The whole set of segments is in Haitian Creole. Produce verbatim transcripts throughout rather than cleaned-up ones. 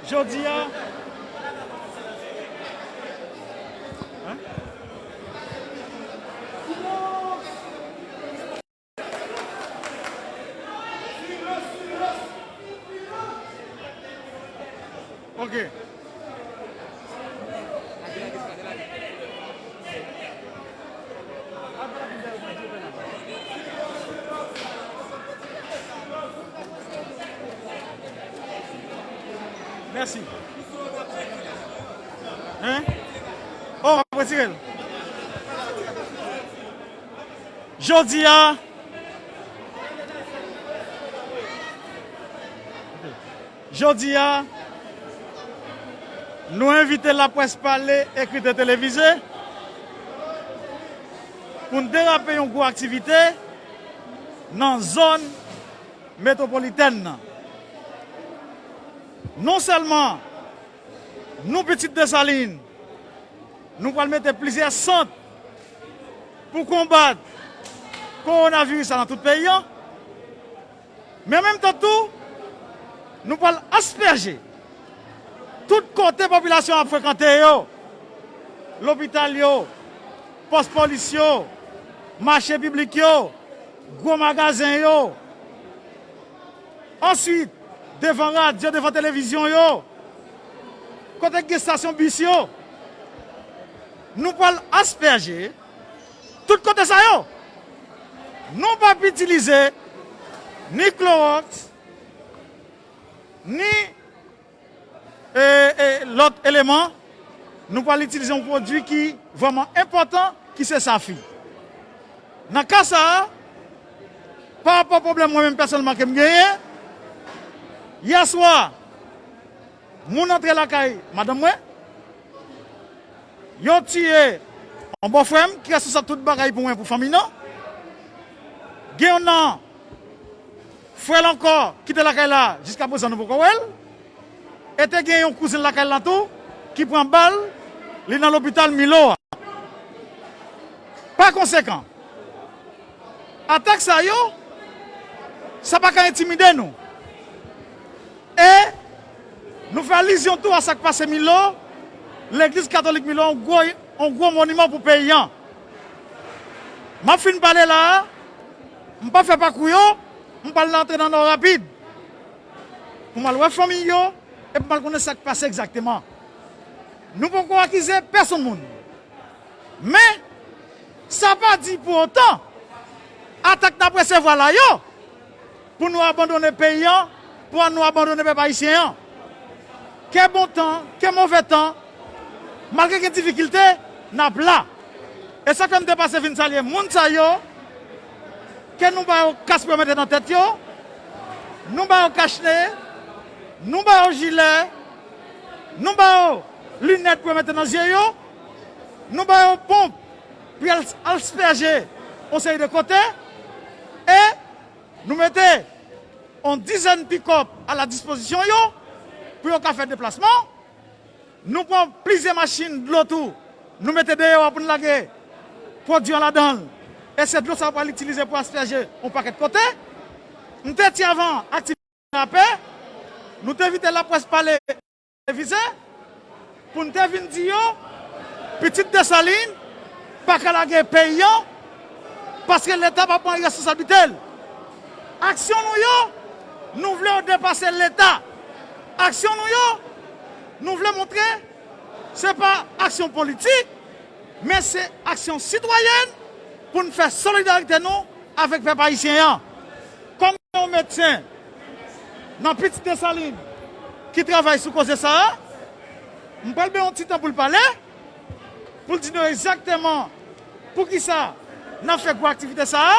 Jodi a, Ok. Mèsi. Hein? Oh, w ap retire l. Jodi a, jodi a, nou envite laprès pale, ekri e televize pou n derape yon gwo aktivite nan zòn metwopolitèn nan. Non sèlman nou pitit Desalin, nou pral mete plizyè sant pou konbat kowonaviris la nan tout peyi a. Men an menm tan tou, nou pral aspèje tout kote popilasyon ap frekante yo, lopital yo, pòs polis yo, mache piblik yo, gwo magazen yo. Answit, devan radyo, devan televizyon yo, kote k gen estasyon bis yo, nou pral aspèje tout kote sa yo. Nou p ap itilize ni klowòks, ni e, e, lòt eleman, nou pral itilize yon pwodui ki vrèman enpòtan, ki se safi. Nan ka sa a, pa rapò pwoblèm mwen menm pèsonèlman ke m genyen, yè swa, moun antre lakay madanm mwen, yo tiye yon bòfrè m ki reskonsab tout bagay pou mwen, pou fanmi nan. Gen yon nan frè l ankò ki te lakay la, jiskaprezan nou poko wè l. E te gen yon kouzen l lakay la tou ki pran bal, li nan lopital Milo a. Pa konsekan, atak sa yo, sa pa ka entimide nou. E nou fè alizyon tou a sa k pase Milo, legliz katolik Milo, yon gwo, yon gwo moniman pou peyi a. M ap fin pale la a, m p ap fè pakou yo, m pral antre nan Nò rapid pou m al wè fanmi yo, epi m al konnen sa k pase egzakteman. Nou poko akize pèsonn moun. Men, sa pa di pou otan, atak n ap resevwa la yo, pou nou abandone peyi an, pou nou abandone pèp ayisyen an. Ke bon tan, ke move tan, malgre gen difikilte, n ap la. E sa k fè m te pase vin salye moun sa yo, ke nou ba yo kas pou yo mete nan tèt yo, nou ba yo kachne, nou ba yo jilè, nou ba yo linèt pou yo mete nan zye yo, nou ba yo ponp pou y al aspèje yon seri de kote, e nou mete yon dizèn pikòp a la dispozisyon yo pou yo ka fè deplasman. Nou pran plizyè machin dlo tou, nou mete deyò a pou n lage pwodui an ladan l. E se dlo sa yo pral itilize pou aspèje yon pakèt kote. M te di avan aktivite rapè, nou te envite laprès pale televize, pou n te vin di yo, pitit Desalin pa ka lage peyi an, paske Leta pa pran responsablite l. Aksyon nou yo, nou vle yo depase Leta. Aksyon nou yo, nou vle montre se pa aksyon politik, men se aksyon sitwayèn pou n fè solidarite nou avèk pèp ayisyen an. Kòm yon medsen nan Pitit Desalin ki travay sou koze sa a, m pral ban yon ti tan pou l pale, pou l di nou egzakteman poukisa n ap fè gwo aktivite sa a,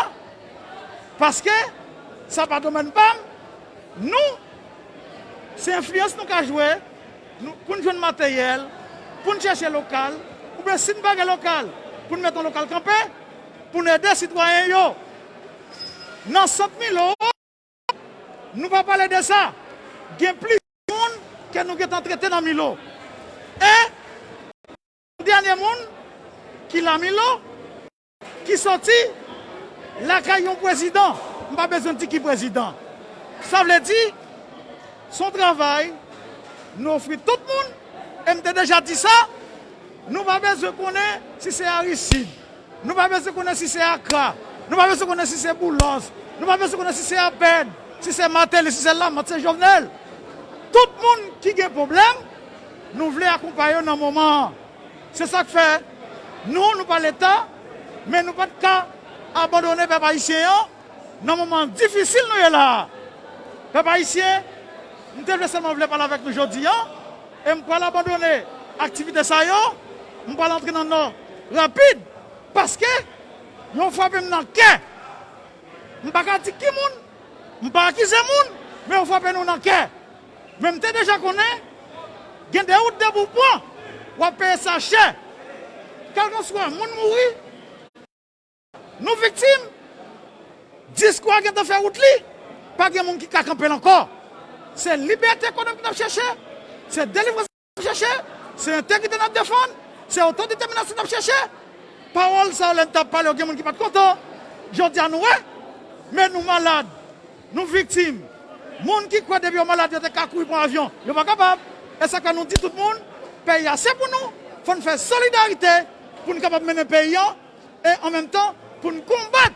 paske sa pa domèn pa m. Nou, se enfliyans nou ka jwe, nou, pou n jwenn materyèl, pou n chèche lokal, oubyen si n pa gen lokal, pou n mete yon lokal kanpe, pou n ede sitwayen yo. Nan sant Milo, nou pa pale de sa. Gen plizyè moun ke nou gentan trete nan Milo. E dènye moun ki la Milo, ki soti lakay yon prezidan. M pa bezwen di ki prezidan. Sa vle di, se yon travay nou ofri tout moun, e m te deja di sa, nou pa bezwen konnen si se Aristide, nou pa bezwen konnen si se Akra, nou pa bezwen konnen si se Boulos, nou pa bezwen konnen si se Abed, si se Martelly, si se Lamothe, se Jovenel. Tout moun ki gen pwoblèm, nou vle akonpaye yo nan moman an. Se sa k fè nou, nou pa Leta, men nou pa t ka abandone pèp ayisyen an nan moman difisil nou ye la a. Pèp ayisyen, m te vle sèlman vle pale avèk nou jodi a, e m pral abandone aktivite sa yo, m pral antre nan Nò rapid, paske yo frape m nan kè. M pa ka di ki moun, m pa akize moun, men yo frape nou nan kè. Men m te deja konnen, gen de wout de pou pran, w ap peye sa chè. Kèlkanswa moun mouri, nou viktim, diskou a gentan fè wout li, pa gen moun ki ka kanpe l ankò. Se libète ekonomik n ap chèche, se delivrans n ap chèche, se entegrite n ap defann, se otodetèminasyon n ap chèche. Pawòl sa yo, lè n t ap pale yo, gen moun ki pa t kontan. Jodi a, nou wè, men nou malad, nou viktim. Moun ki kwè depi yo malad, yo te ka kouri pran avyon, yo pa kapab. E sa k fè nou di tout moun, peyi a se pou nou, fò n fè solidarite pou n kapab mennen peyi an, e an menm tan, pou n konbat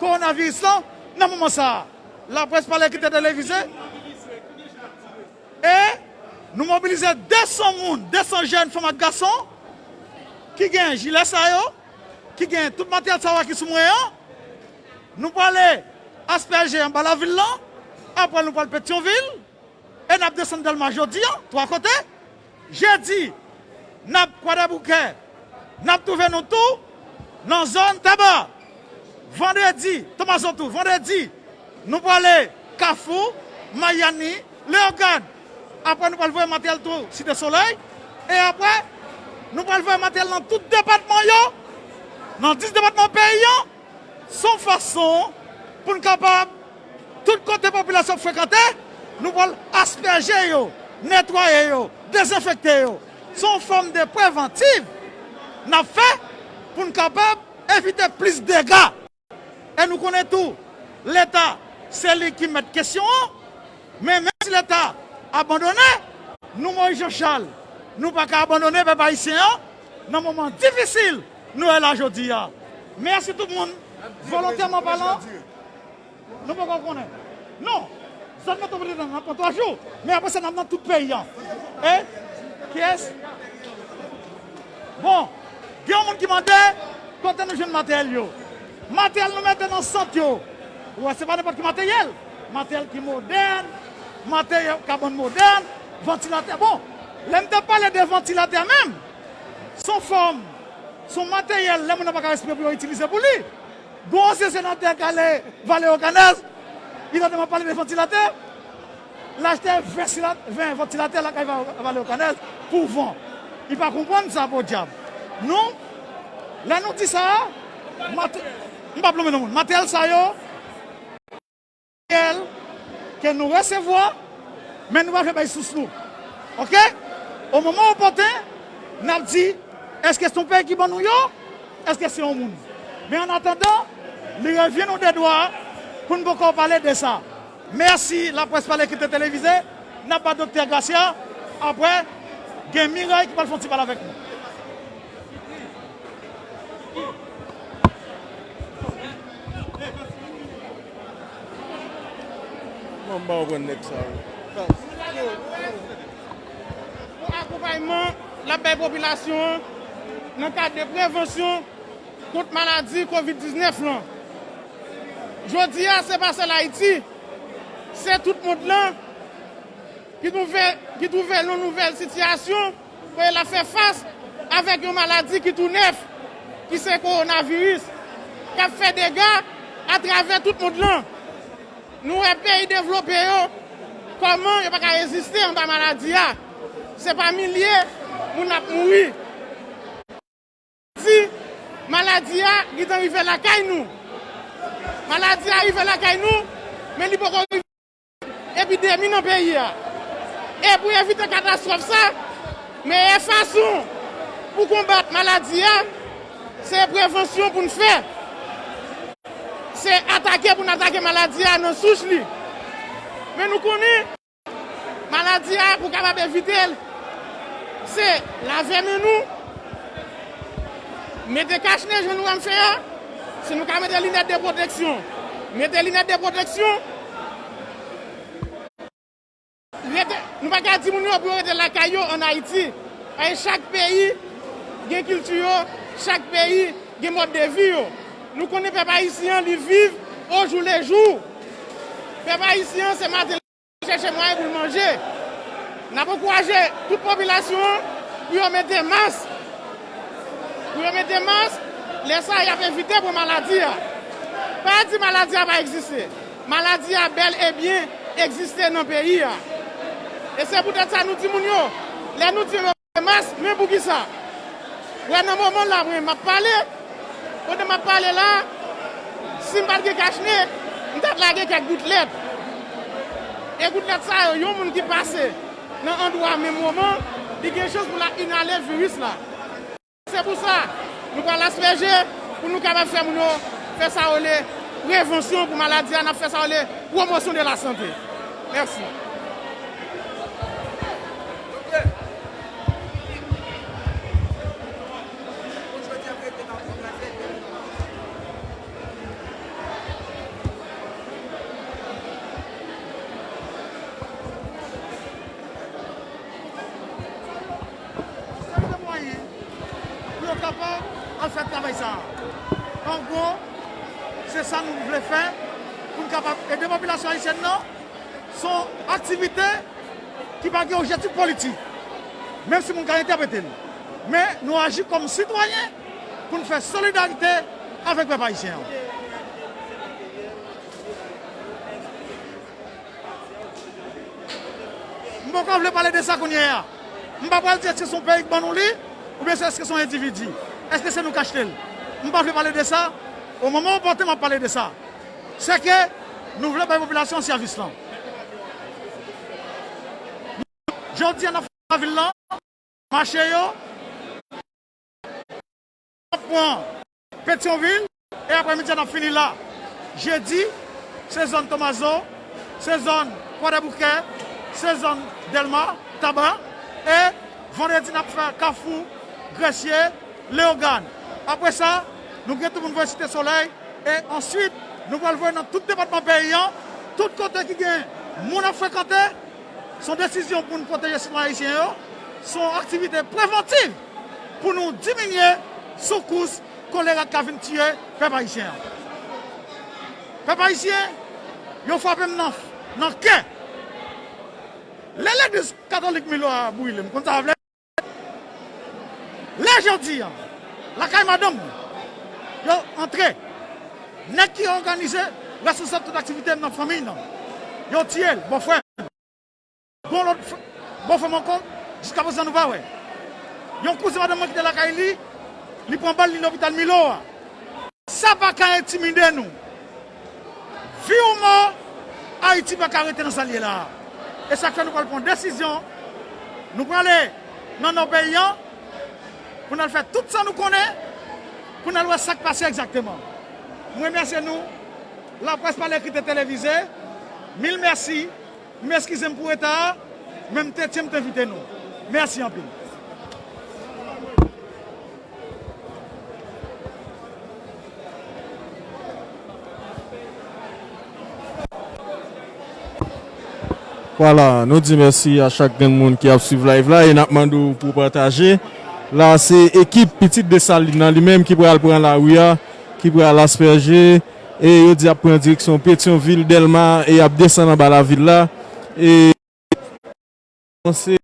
kowonaviris lan nan moman sa a. Laprès pale, ki te televize. E nou mobilize de san moun, de san jèn fanm ak gason ki gen jilè sa yo, ki gen tout materyèl sa yo ki sou mwen an. Nou prale aspèje anba lavil lan, apre nou pral Petyonvil, e n ap desann Dèlma jodi a, twa kote. Jedi, n ap Kwadèboukè, n ap twouve nou tou nan zòn Taba. Vandredi, Tomazo tou, vandredi, nou prale Kafou, Mayani, Leyogàn. Apre, nou pral voye materyèl tou Site Solèy. E apre, nou pral voye materyèl nan tout depatman yo, nan dis depatman peyi an. Se yon fason pou n kapab, tout kote popilasyon ap frekante, nou pral aspèje yo, netwaye yo, dezenfekte yo. Se yon fòm de prevantiv n ap fè pou n kapab evite plis dega. E nou konnen tou, Leta, se li ki mèt kesyon an. Men menm si Leta abandone, nou Moïse Jean Charles, nou pa ka abandone pèp ayisyen an nan moman difisil nou ye la jodi a. Mèsi tout moun, volontèman palan, nou poko konnen. Non, zòn metwopolitèn nan pran twa jou, men apre sa n ap nan tout peyi a. E kiyès? Bon, gen yon moun ki mande kote nou jwenn materyèl yo. Materyèl nou mete nan sant yo. Ou wè, se pa nenpòt ki materyèl. Materyèl ki modèn, materyèl kabann modèn, vantilatè. Bon, lè m te pale de vantilatè menm, se yon fòm, se yon materyèl lè moun nan pa ka respire pou yo itilize pou li. Gon ansyen senatè k ale Vale Okanèz, li tande m ap pale de vantilatè, l achte ven sila-, ven vantilatè lakay Va-, Vale Okanèz pou van. Li pa konprann sa, podyab. Nou, lè nou di sa, mate-, m p ap lonmen nan moun. Materyèl sa yo, ke nou resevwa, men nou pa fè bay sous nou. Oke? O moman opòten, n ap di, èske se yon peyi ki ban nou yo? Èske se yon moun? Men annatandan, li revyen nou de dwa pou n poko pale de sa. Mèsi, Laprès Pale ki te televize. N ap ba Doktè Gracia. Apre, gen Miray ki pral fè yon ti pale avèk nou. Mwen m pa konprann nèg sa yo. Pou akonpayman l ap bay popilasyon an nan kad de prevansyon kont maladi kovid diznèf lan. Jodi a, se pa sèl Ayiti, se tout mond lan ki twouve, ki twouve l nan yon nouvèl sitiyasyon kote l ap fè fas avèk yon maladi ki tou nèf, ki se kowonaviris, k ap fè dega atravè tout mond lan. Nou wè peyi devlope yo, kòman yo pa ka reziste anba maladi a. Se pa milye moun ap mouri. Di, maladi a gentan rive lakay nou. Maladi a rive lakay nou, men li poko rive epidemi nan peyi a. E pou evite katastwòf sa, meyè fason pou konbat maladi a, se prevansyon pou n fè. Se atake pou n atake maladi a nan souch li. Men nou konnen, maladi a, pou kapab evite l, se lave men nou, mete kach nen jan nou wè m fè a, si nou ka mete linèt de pwoteksyon, mete linèt de pwoteksyon, rete, nou pa ka di moun yo pou yo rete lakay yo ann Ayiti. Paske chak peyi gen kilti yo, chak peyi gen mòd de vi yo. Nou konnen pèp ayisyen an, li viv o jou le jou. Pèp ayisyen an, se maten chèche mwayen pou l manje. N ap ankouraje tout popilasyon an pou yo mete mas. Pou yo mete mas, lè sa a, y ap evite pran maladi a. Pa di maladi a pa egziste. Maladi a bèl e byen egziste nan peyi a. E se poutèt sa nou di moun yo, lè nou di yo mete mas, men poukisa? Wè nan moman la, mwen, m ap pale, pandan m ap pale la, si m pa t gen kach nen, m ta t lage kèk goutlèt. E goutlèt sa yo, yon moun ki pase nan andwa menm moman, li gen chans pou l ap inale viris la. Se pou sa, nou pral aspèje pou nou kapab fè moun yo fè sa yo rele prevansyon pou maladi a, n ap fè sa yo rele pwomosyon de la sante. Mèsi. Seri de mwayen pou yo kapab al fè travay sa a. An gwo, se sa nou vle fè pou n kapab ede popilasyon ayisyèn nan. Se yon aktivite ki pa gen objektif politik, menm si moun ka entèprete l. Men nou aji kòm sitwayen pou n fè solidarite avèk pèp ayisyen an. M poko vle pale de sa kounye a. M pa pral di èske se yon peyi k ban nou li, oubyen se èske se yon endividi. Èske se nou k achte l? M pa vle pale de sa. O moman opòten, m ap pale de sa. Se ke nou vle bay popilasyon an sèvis lan. Jodi a, n ap fè lavil lan, mache yo, n ap pran Petyonvil, e aprèmidi a, n ap fini la. Jedi, se zòn Tomazo, se zòn Kwadèboukè, se zòn Dèlma, Taba, e vandredi, n ap fè Kafou, Gresye, Leyogàn. Apre sa, nou gen tou pou n voye Site Solèy, e answit, nou pral voye nan tout depatman peyi an, tout kote ki gen moun ap frekante, se yon desizyon pou n pwoteje sitwayen ayisyen yo, se yon aktivite prevantiv pou nou diminye soukous kolera k ka vin tiye pèp ayisyen an. Pèp ayisyen, yo frape m nan, nan kè. Lè legliz katolik Milo a brile, m konn sa vle. Lè jodi a, lakay madanm mwen, yo antre. Nèg ki òganize, responsab tout aktivite m nan fanmiy nan, yo tiye l, bòfrè m. Gon lòt fr-, bòfrè m ankò, jiskaprezan nou pa wè. Yon kouzen madanm mwen ki te lakay li, li pran bal, li lopital Milo a. Sa pa ka entimide nou. Vi ou mò, Ayiti pa ka rete nan sa l ye la a. E sa k fè nou pral pran desizyon. Nou prale nan nò peyi an pou n al fè tout sa nou konnen, pou n al wè sa k pase egzakteman. M remèsye nou, laprès pa lekri, te televize. Mil mèsi. M eskize m pou reta a, men m te tyen, m te envite nou. Mèsi anpil. Vwala, nou di mèsi a chak grenn moun ki ap swiv live la e n ap mande w pou w pataje. La, se ekip Pitit Desalin nan li menm ki pral pran lari a, ki pral aspèje, e yo di ap pran direksyon Petyonvil, Dèlma, e ap desann anba lavil la. E panse